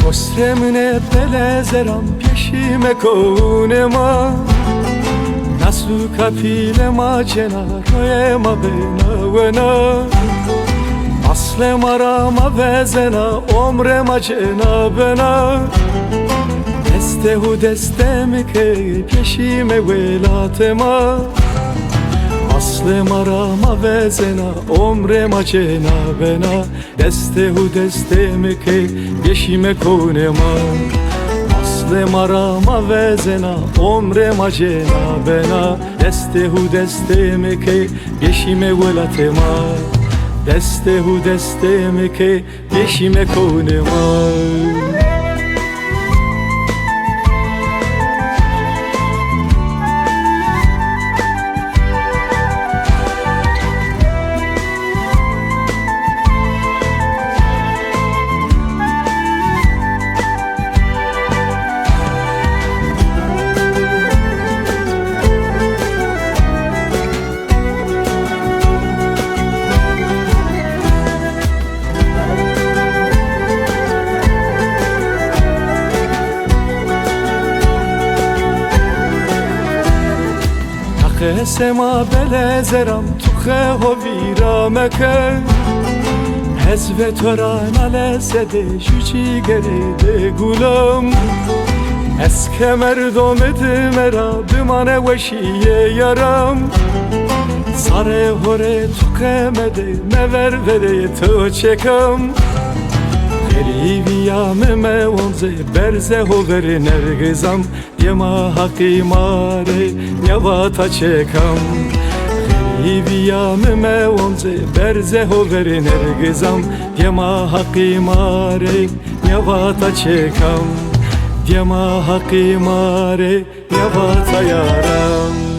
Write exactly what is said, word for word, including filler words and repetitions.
Osremine pele zeram pêşîme kowune ma. Nasuka pîle ma cena, roye ma bena wena. Asle ma ra ma vezena, omre ma cena bena. Destê hu destê mi ke, pêşîme welatê ma. Asle ma ra ma vezena, omre ma cena bena. Destê hu destê mi ke, pêşîme kowune ma. Asle ma ra ma vezena, omre ma cena bena. Destê hu destê mi ke, pêşîme welatê ma. Destê hu destê mi ke, pêşîme kowune ma. Qesê ma bele zeram, tu qe ho vîra meke. Ez ve to ra nale sede, ju cîgerê de gulam. Ez ke merdomê dime ra, bimane weşî yê yaram. Sarê horê tu qeme de, mever verê to çekem. Xerîbîya mi mewonze, berze ho verê nergizam. Dêma Haqî ma rê nîya vata çekem. Xerîbîya mi mewonze, berze ho verê nergizam. Dêma Haqî ma rê nîya vata çekem. Dêma Haqî ma rê nîya vata yaram.